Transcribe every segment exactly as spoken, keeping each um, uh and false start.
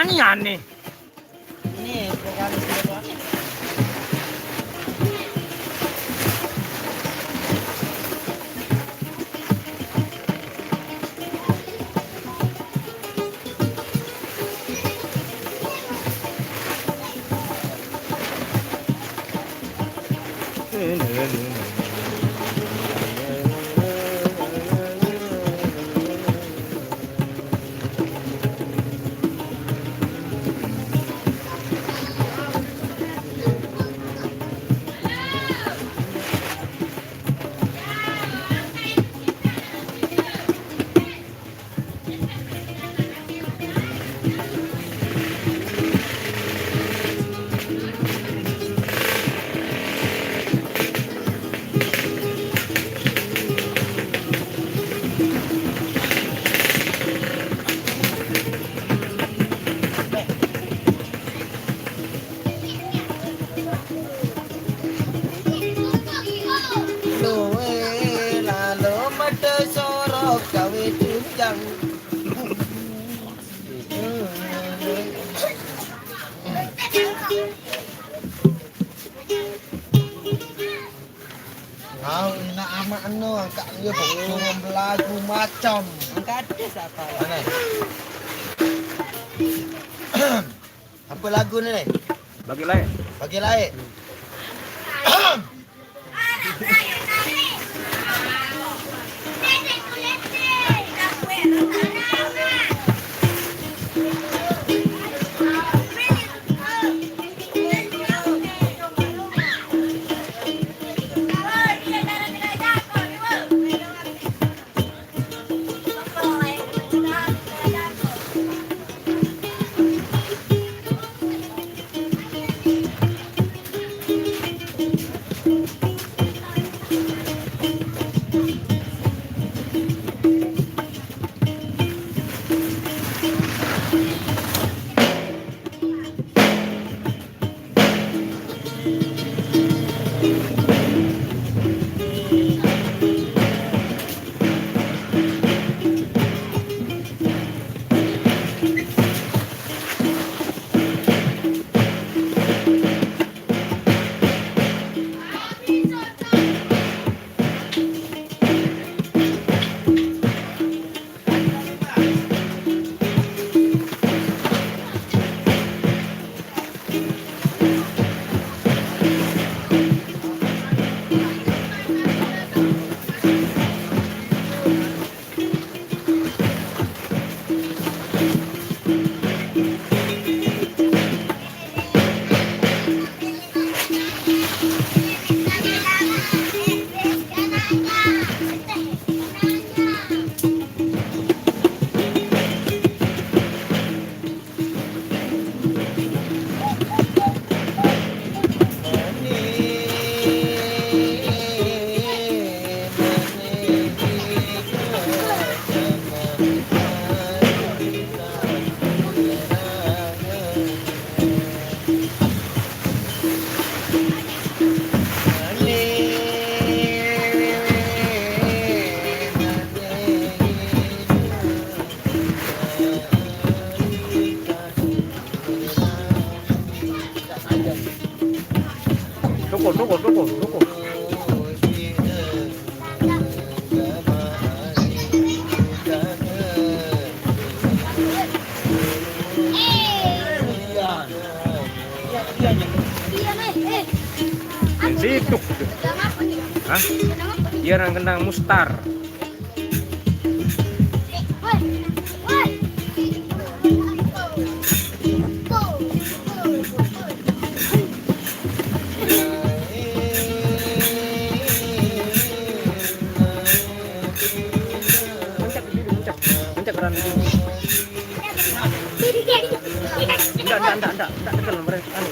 Ini aneh. Ini vokalis dia, Pak. Luwe lalo mata sorok gawe tunjang. Kau enak amat anu, angkat dia belagu macam. Angkat dia siapa? Mana? Apa lagu ni? Bagi lain. Bagi lain. Tunggu, tunggu, tunggu, tunggu. Situ. Hah? Dia orang kenang mustar. Puncak, puncak, puncak. Enggak, enggak, enggak, enggak, enggak tekan mereka. Anu.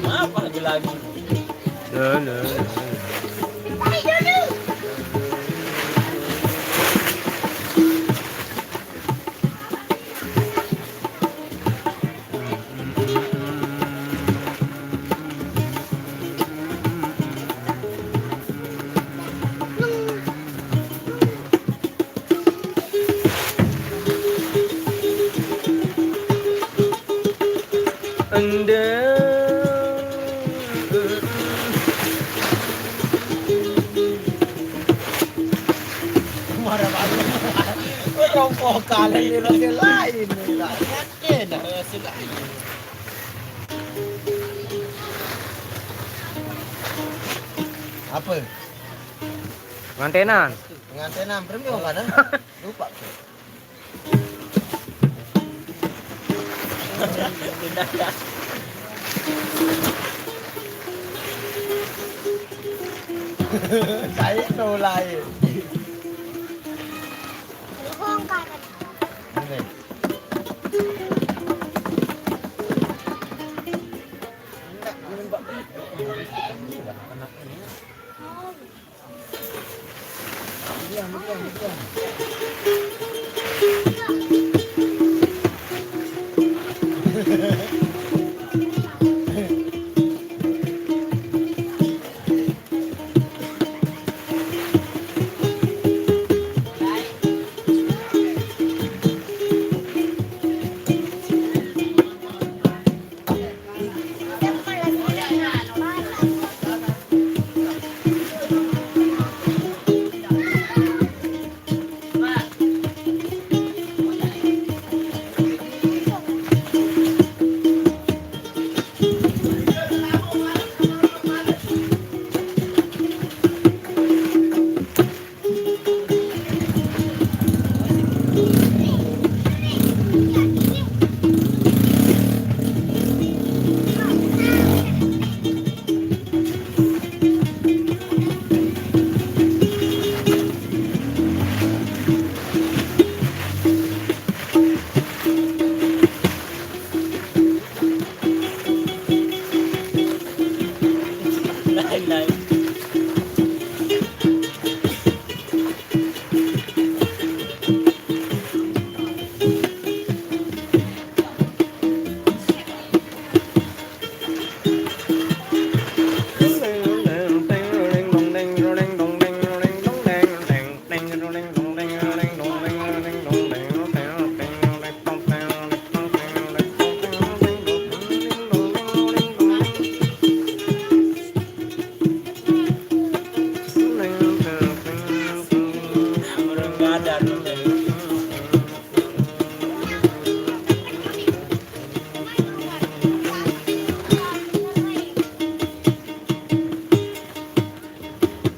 Apa lagi-lagi? Ende. Marah banget. Rompok kali ini rasa lain. Yakin rasa lain. Apa? Pengantenan. Pengantenan, berapa orang kan? Lupa. Saya tahu lain. Ini.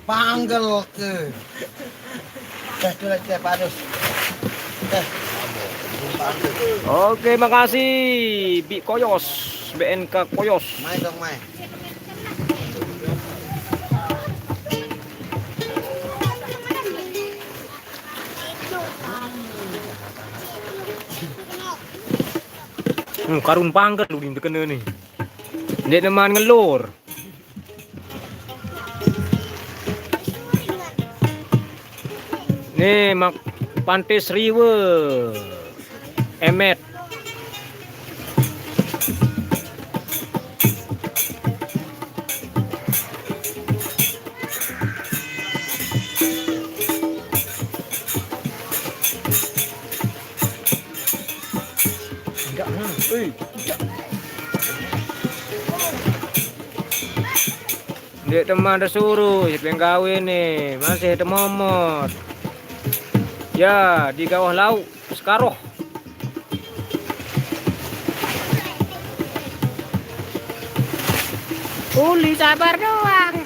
Panggil ke. Teh, tu lah, teh, padus. Teh. Oke, makasih, Bi Koyos, B N K Koyos. Mai dong, mai. Hmm, karun pangkat lu di kena ni. Dia neman ngelor. Nih, mak pantis riwe. Emet. Enggak, hmm. Ui. Ndeq teman tesuruh, siapa yang gawe nih? Masih temomot. Ya, di gawah lauk, sekaroh. Uli sabar doang.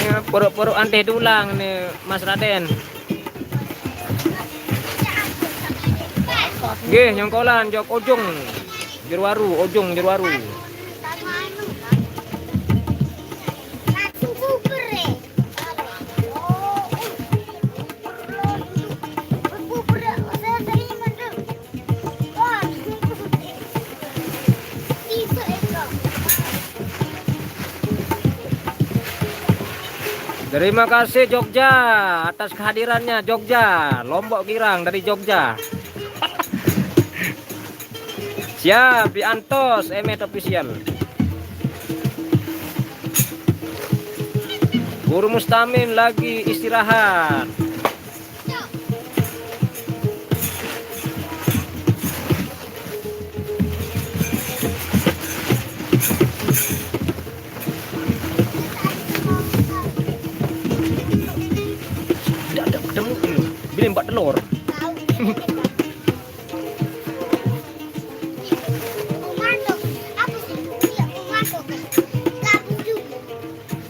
Ini puruk-puruk antih dulang nih, Mas Raden. Nggih, nyongkolan jok ujung. Jero Waru, ujung Jero Waru. Terima kasih Jogja atas kehadirannya, Jogja, Lombok Girang dari Jogja. Siap, diantos Emet Official. Guru Mustamin lagi istirahat. Ndak ada ketemu ini. Beli empat telur.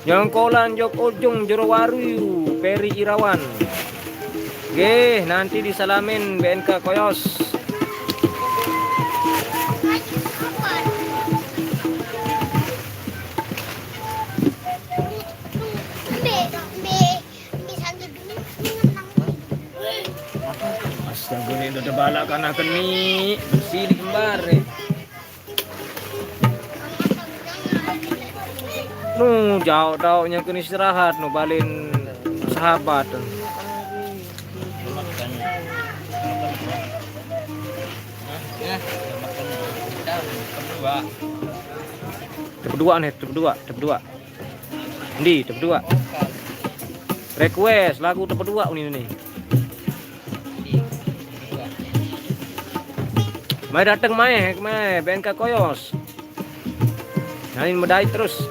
Nyongkolan jok ujung Jero Waru, Peri Irawan. Nggih, nanti disalamin B N K Koyos. Astaga, ini udah balak kana keni, bersih di kembar, eh. Nu, jauh-jauhnya kena istirahat, nu, balin sahabat. Tebedua nih, tebedua, tebedua. Endi, tebedua. Request lagu tebedua uni nih. Mai dateng mai, mai B N K Koyos. Nani medait terus.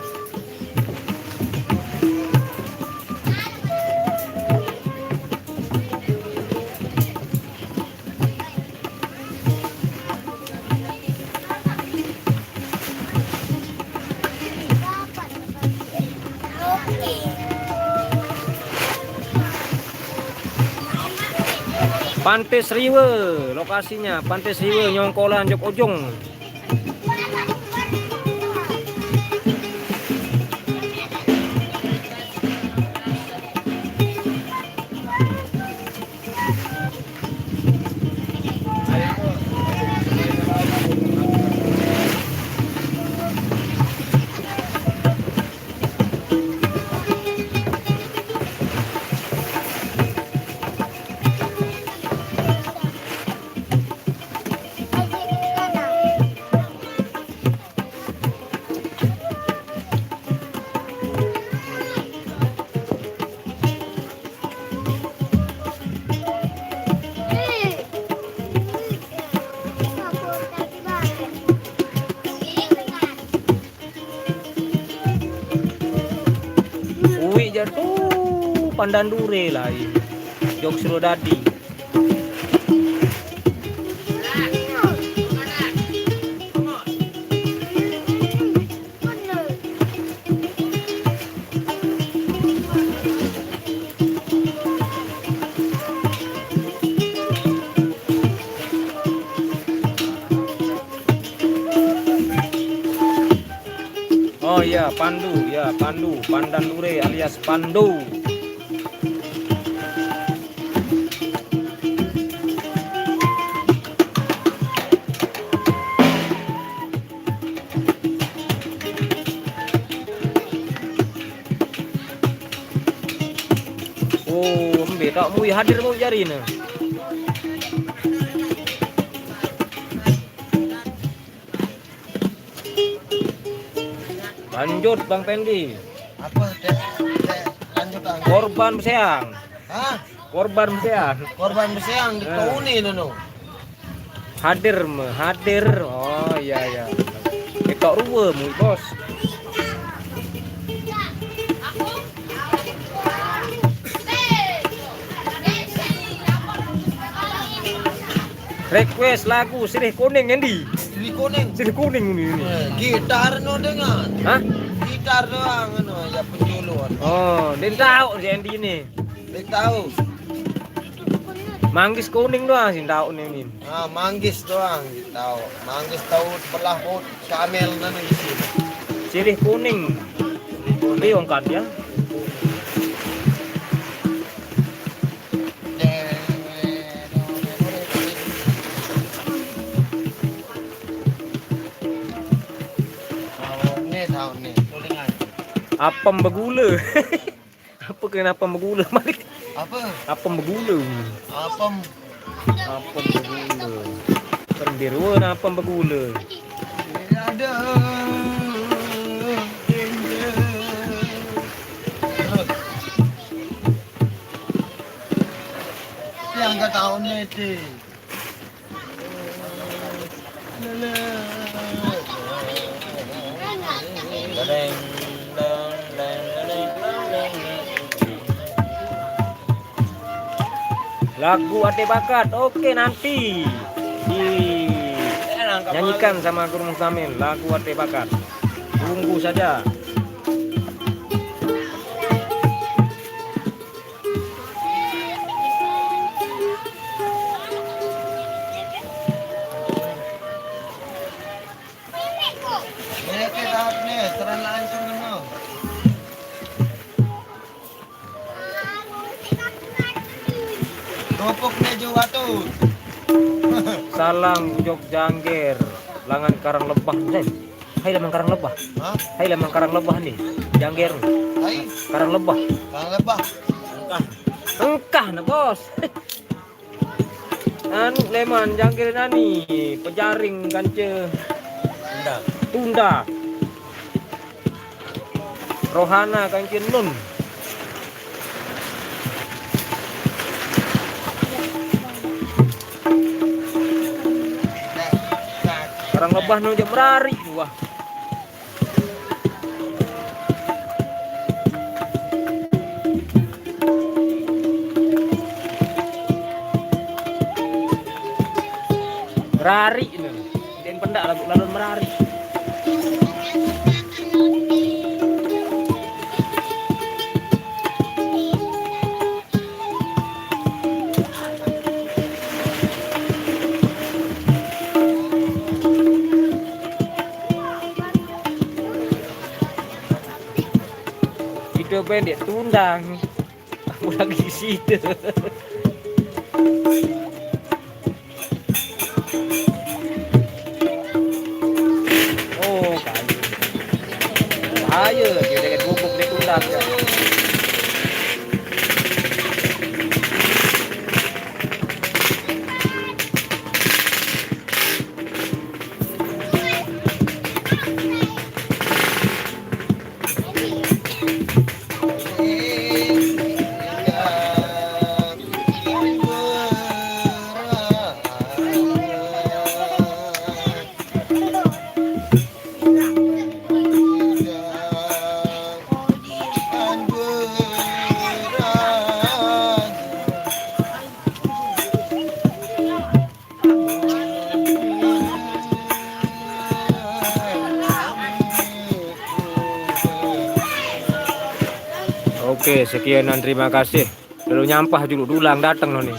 Pante Seriwe, lokasinya Pante Seriwe, nyongkolan jok ujung. Uwi jatuh pandan dure lain. Jok Surodadi. Oh iya, Pandu, ya Pandu, Pandan Dure alias Pandu. Oh, embe tak mui hadir mui jari ne. Lanjut Bang Pendi. Apa, Dek? Dek, lanjut, Bang. Korban beseang. Hah? Korban beseang. Korban beseang di Eh. Kauni, nono. Hadir me, hadir. Oh, iya, iya. Ketok rua mu, Bos. Request lagu Sirih Kuning, Endi. Sirih Kuning. Sirih Kuning ini, ini. Eh, gitar no dengan. Hah? Gitar doang, anu, ya, penjuluan. Oh, dia tahu si Endi ini. Dia tahu. Manggis kuning doang sih tahu nih, Min. Ah, manggis doang sih tahu. Manggis tahu sebelah pun camel nanu isi. Sirih kuning. Liong kan ya. Tahun nih, tahun nih. Apem begula. Apa kenapa begula, Malik? Apa? Apem begula. Apem. Apem begula. Kan biru na apem begula. Ada. Yang kata Onete. Lagu Ate Bakat, oke, nanti dinyanyikan sama Guru Muhtamin, lagu Ate Bakat. Tunggu saja. Ini kita nih, seran langsung dulu. Topok nih juga tuh. Salam Jog Jangger, langan Karang Lebah. Eh, hai langan Karang Lebah. Hah? Hai langan Karang Lebah nih. Jangger. Hai. Karang Lebah. Karang Lebah. Engkah. Engkah na, Bos. Anu leman Jangger nani, pejaring kance. Tunda. Tunda. Rohana kance nun. Karang Lebah nu jek merari, wah. Merari ini. Den pendak lagu lalu merari. Itu pendek tundang. Aku lagi di situ. Oh, kayu. Bahaya, dia dengan bubuk dia tundang. Oke, sekian dan terima kasih. Lalu nyampah dulu dulang datang no nih.